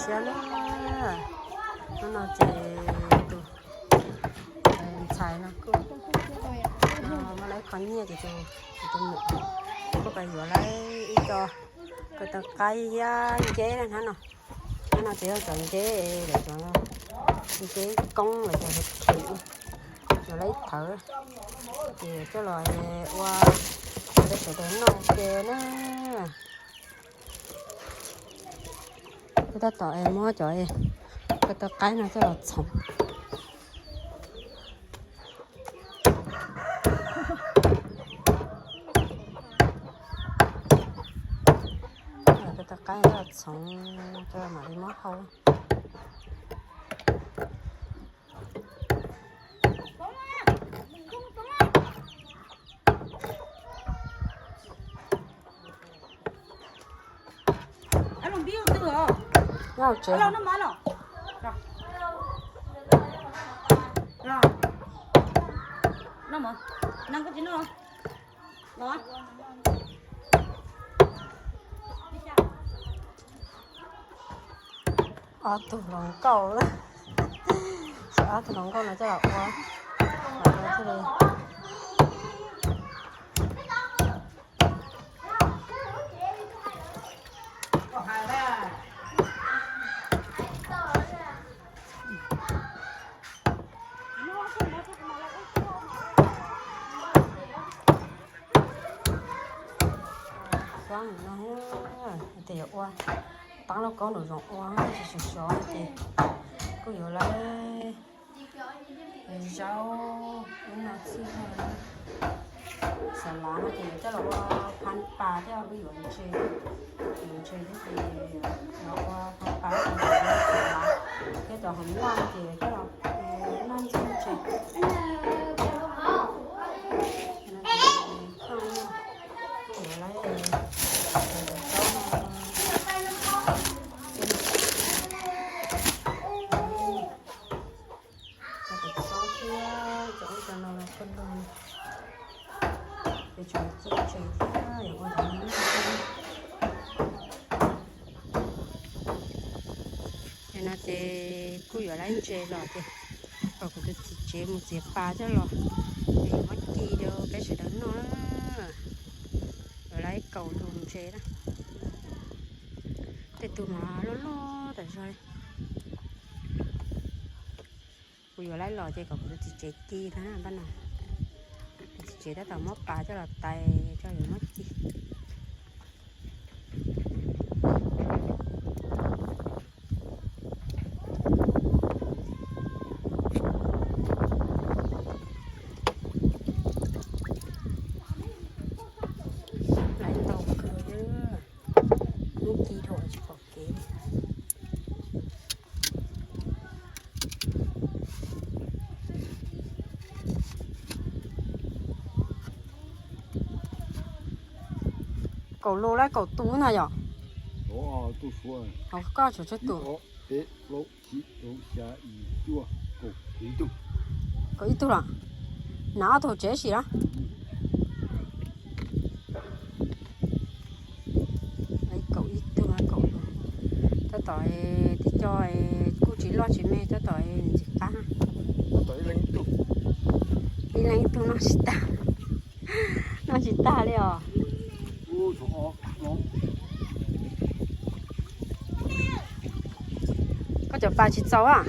Siab na, hnub no ces tus ntxhais no kuj muaj lawv qhov nyiaj ces tus, tus, tus muam kuj pais yuav lawv ib co ko taw qaib thiab nceb na hnab no. Hnab no ces yog cov nceb, cov nceb koob los cov thim, yuav lawv ib thawv ces coj los ua peb sawv daws noj ua ke na. Kuv tab tom muab cov ko taw qaib no coj los txhoov. Ko taw qaib coj los txhoov, coj los mam li muab hau. Ob tug hluas nkauj, ob tug hluas nkauj no coj los ua, thiaj li Xyov no, tias yuav ua, taab lauj kaub nraum zoov ua, tsis sov sov ces kuj yuav lawv zaub ub no xwb. Xav lav no ces yuav coj los ua phab pas thiab, kuj yuav ntses, yuav ntses thiab ces los ua phab pas, xav lav thiab cov hauv noj ces coj los noj ntxuag ntses. Cov tais xob thiab cov ub cov no los koj lug, ces tseem ci ntses thiab yuav ua ntawd. Ces no ces kuj yuav lawv ntses los ces kom kuv tus txiv tsev mus txiav pas coj los, ces yuav muab ci rau peb sawv daws noj. Yuav lawv kaum lug ntses na. Tej tug mas loj loj tas zog li. Kuv yuav lawv los ces kom kuv tus txiv tsev ci na npaj no. Kuv txiv tsev tab tom muab pas coj los tais tso yuav muab ci. Lawv ntau kawg, muab ci dhau tsis pom kev. Kaum lug lawm, kaum tus na yom? Hauv koj tshuav tsawg tus? Kaum ib tug los? Hnav ob tug hauv tsev sim los? Kaum ib tug, kaum lug. Tab tom tib co kuj tsis loj tsis me, tab tom ntxim qab. Ib leeg ib tug noj tsis tag, noj tsis tag li os. Koj cov pas tsis txaus a?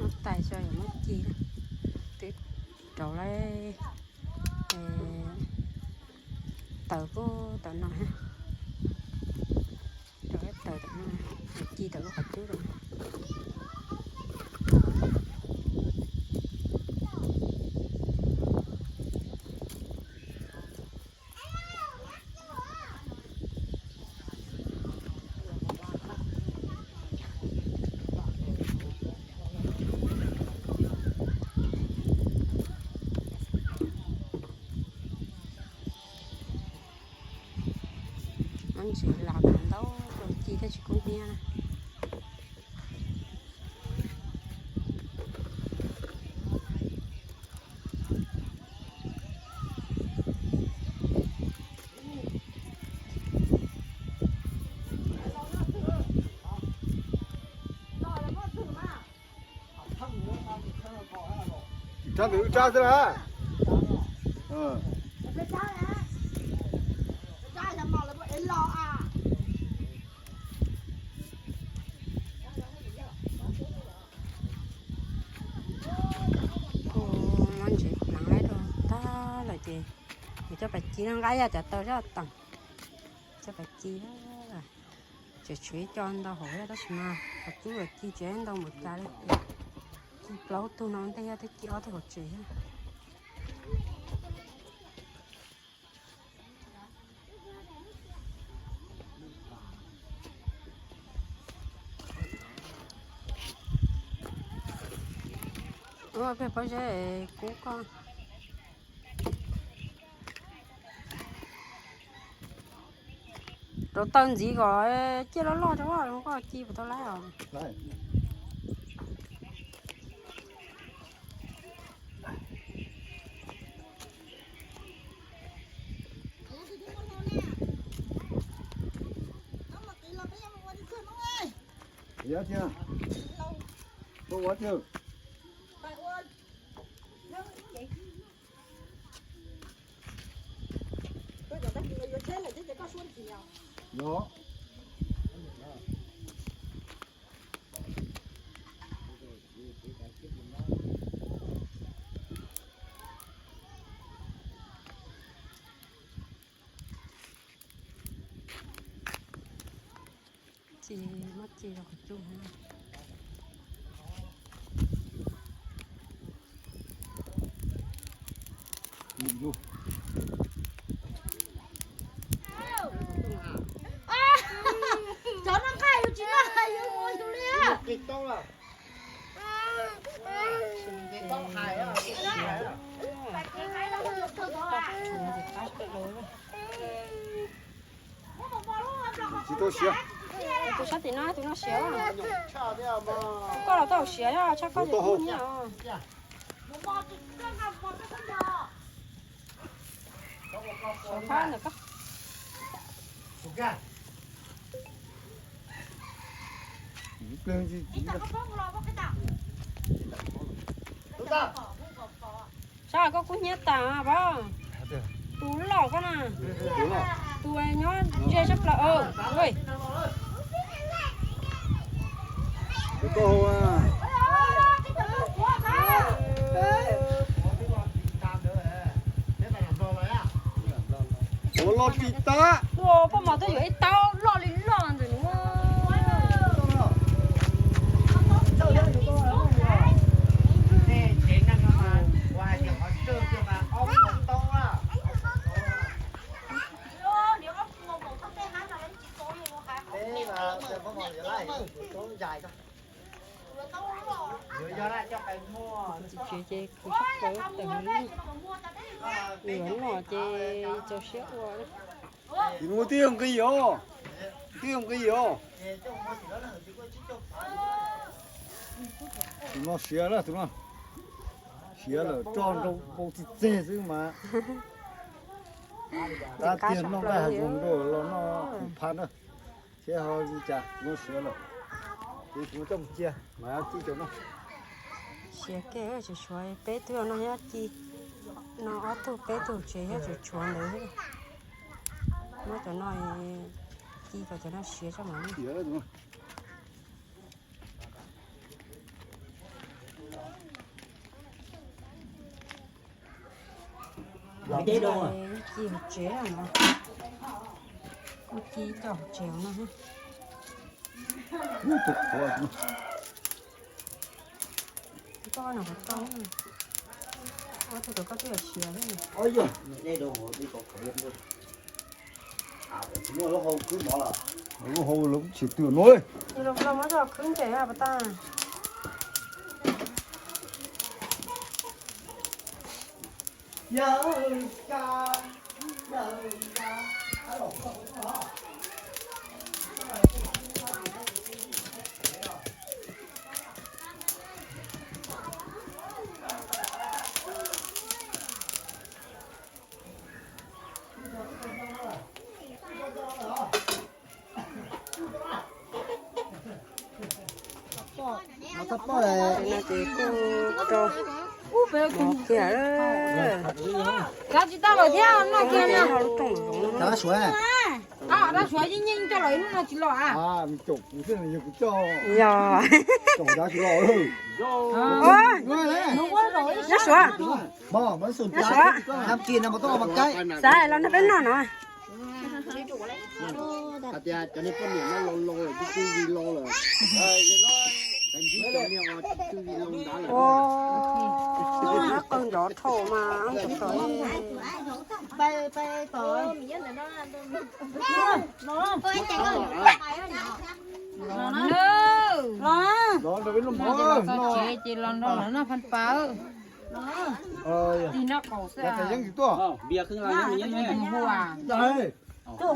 Muab tais tso yuav muab ci, twb rauv lawm. Tawm lub tawm no, rauv lub tawm no, ci tawm lub qhov cub rau. Tsis los tau ntau, ci thiaj tsis kub hnyiab na. Tsis rab ntawm wb rab xwb na. Kuv muab ntsev pleev lawm rau tag lawm ces kuv coj pas ci no nqa yaj cov taw sab teem. Coj pas ci, tseem tshuav ib co ntau hauv tab sis mas pas cub los ci tsev ntau npaum cas li. Ci plaub tug no ntej thiab ci ob tug hauv tsev thiab. Ua peb pob zeb kub koj. Rau taw ntxiv kom ciaj loj loj rau koj ci puas tau laib os. Ci, muab ci rau qhov cub. Cov no nqaij yus tsis noj yus ua yus li. Tsis tau siav. Tus sab tim no, tus no siav. Koj los tau siav, tshaj koj tsis tau nyiaj os. Saum phab ntawm koj. Sab koj kub hnyiab tas pab. Tus loj koj na. Tus nyob ze sab plaws. Ua loj tsis tas. Ua poj mos twb yuav ib taub loj li loj ntawm nws. Tsis tsev ces khwv sab plaws tawm li. Yuav noj ces txaus siab ua. Tus no twb yog nqi os, twb yog nqi os. Tus no siav lawm, tus no siav lawm, roj nrau npau txij txeg xwb mas. Tab tiag noj nqaij hav zoov rau los noj kuv phaj na. Thiab ho li cas tus no siav lawm, ces kuv coj mus cia mas ci cov no. Siav kiag, tseem tshuav peb tug no thiab ci. No ob tug peb tug tsev thiab tseem tshuav ntawd. Muab cov no ci kom cov no siav tso mas. Ci hauv tsev no, ci coj hauv tsev no. Koj no qhov tau, ob tug koj twb yog siav thiab. Lub hau lawv tsis twg no. Muab coj khwb ntses pas tas. Ces kuj rau mov kiag. Kav tsis tau lawm thiab, noj kiag na. Noj lub rooj zoov. Dab Suav yeej yeej coj los ib hnub no tsis los a? Yog. Dab Suav. Dab Suav. Xav los nrog peb noj no. Hais tias cov niag poj niam no laus laus lawm, twb twb vij laus lawm. Tab sis cov niag uas twb twb vij laus nrad lawm. Qawg nrov dhau mas. Los nrog peb noj mov. Tsis ces los nrog lawv noj Phab Pas. Tig noj qaum xwb. Qhov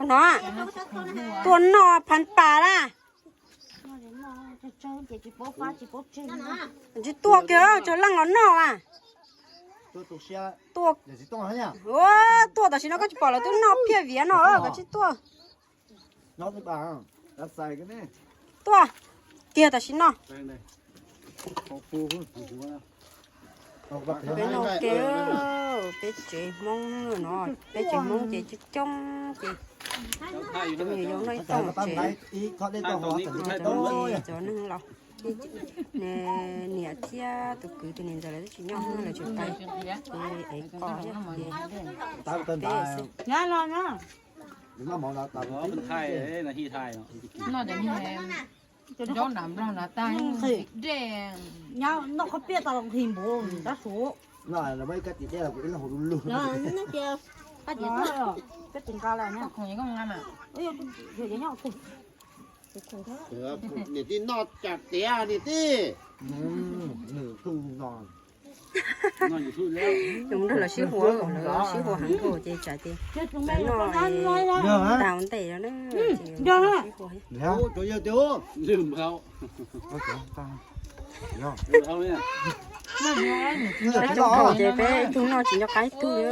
no, tuaj noj Phab Pas na. Tsis tuaj kiag, tsawg leej los noj mas. Tuaj, tuaj tam sim no koj tsis pom lawv twb noj phiaj viav no, koj tsis tuaj. Tuaj kiag tam sim no. Peb noj ke, peb tsev Hmoob no, peb tsev Hmoob ces coob coob ces cov me nyuam yaus noj ib txoj tsev, cov neeg laus, niam thiab tus kwv tus niam ntxawm lawv twb tsis nyob, lawv tsis pais, ces ev qos thiab ces peb xwb. Zaub nram nplog nrad tag, dej. Noj koj piaj tau nqhis npaum tab sus. Niam tij noj tsam tiav niam tij. Nrog lawv sib huas, lawv sib huas heev dhau ces tsam ces lawv noj tau ntej no na, ces sib huas. Peb coob dhau ces peb ib tug noj tsis nco qab ib tug li.